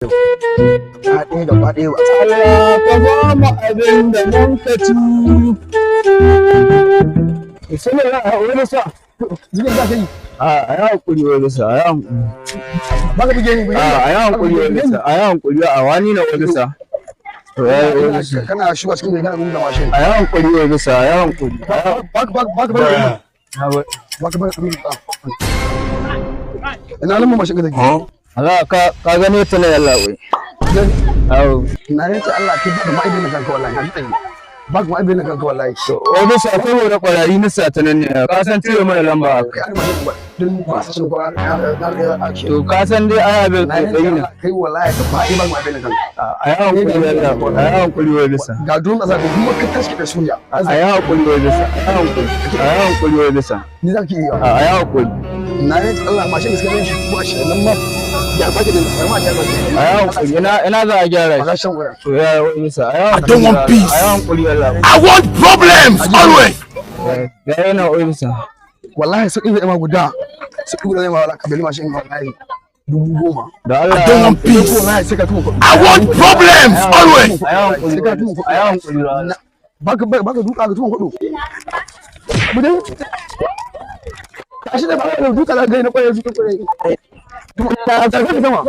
Gaba ɗaya, gaba ɗaya ba. Allah ka ba mu abin da mun ka ci. Bismillah, wani sa. Zubin za ka yi. A yi hankuri, wani sa, a yi hankuri. Ba ka buge ni, buge ni. A yi hankuri, wani sa, a yi hankuri, a wani na wani sa. To ya yi wani sa. Kana shiga cikin gari kana gungun mashin. A yi hankuri, wani sa, a yi hankuri. Ba ka ba ka ba ba ka ba ka. Ina lambar mashin ka take? Allah ka gane ta na yalla wai. Awo. Na rantse Allah, kai ba ka ma'aibin kanka wallahi, na tsaye. Ba ka ma'aibin kanka wallahi. Wani sa saboda kwarari na sa ta nan ne. Ka san cire mana lamba haka. Kai an mashin ba. Dun ba sa ba na ga ake. To ka san dai ai abin Na rantse tsayi ne. Allah, kai wallahi ka ba ba ka ma'aibin kanka. A yi hankuri yalla, a yi hankuri wani sa. Ga don za ka kuma ka tashi da soja. A yi hankuri wani sa, a yi hankuri. A yi hankuri wani sa. Ni za ki yi. A yi hankuri. Na rantse Allah, mashin da suka gan shi 20,000 nan ma. Ya ba ki da ma ya ba ki. A yi hankuri, ina za a gyara Ba shi. shan wurin. To ya yi wani sa, a yi I don't want hankuri. peace. A yi hankuri yalla. I want problems always. Ga yana wani sa. Wallahi su ɗiba ma guda. Su ɗiba ma wala ka beli mashin wallahi. 10,000. Da Allah. I don't want peace. Wallahi sai ka tuma kuɗi. I want problems always. A yi hankuri. Sai ka tuma kuɗi. A yi hankuri. Baka duka ka tuma kuɗi. Mu dai. Tashi da baka duka da gai na kwaye duka kwaye. Tuma ta ta ka sama.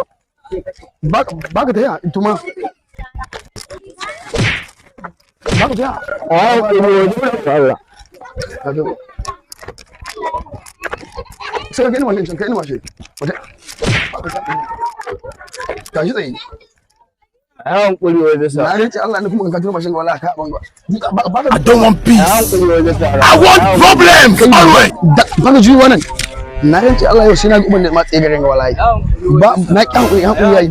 Baka taya tuma. Baka taya. A yi hankuri wani Allah. Sai ka kai mashin, kai mashin. Wata. Tashi tsaye. A yi hankuri wani sa. Na rance Allah ne kuma ka tuma mashin wallahi ka ban ba. I don't want A yi peace. hankuri wani sa. I want problems always. Baka juyi wannan. Na rance Allah, yau sai na ga uban da ma tsaye garin ga wallahi. Ba na kyan hakuri, hakuri yayi.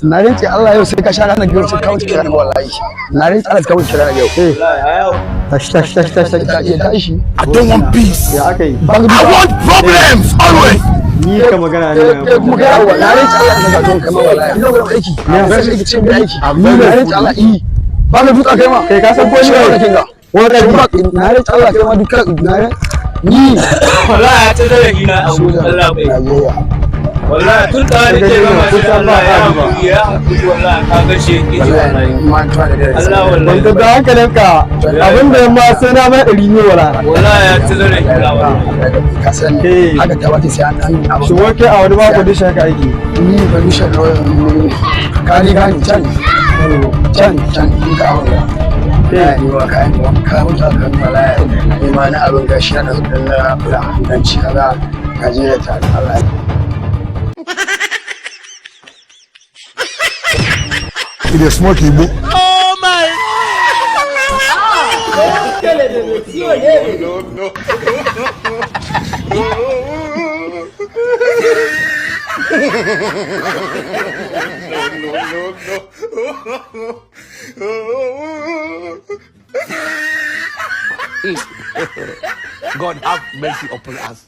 Na rance Allah, yau sai ka sha ranar yau, sai ka wuce ranar wallahi. Na rance Allah, ka wuce ranar yau. Tashi, tashi, tashi, tashi, tashi. Ta iya tashi. I don't want peace. Ya aka yi? Baka I want problems always. Ni ka magana ne. Kai kuma kai awa, na rance Allah ka ga kai ma wallahi. Ina gurin aiki. Na rance aiki ce mai aiki. Na rance Allah i. Baka duka kai ma. Kai ka san ko ni ne kinga. Wani Na rance Allah, kai ma duka na ni. Wallahi ya ci zarafi na abu Sojan Allah bai. Najeriya. Wallahi tun da nake ga mashi Allah ya hankuri, ya hankuri, wallahi ka ga shi yake ji wallahi. Ma tuwa da dare. Allah wallahi. Wanda da hankalinka abin da ma sai na mai 100 wala. Wallahi ya ci zarafi na wallahi. Ka san Eh. haka ta wata sai an dan abu. Shi wake a wani mako da shi haka aiki. Ni condition ka ni gani can can can in ka aure ya ni wa kayan ka mutu aka wala ni ma na abin gashi na da na fura dan ci kaza ka je da ta Allah. You dey smoke igbo. God have mercy upon us.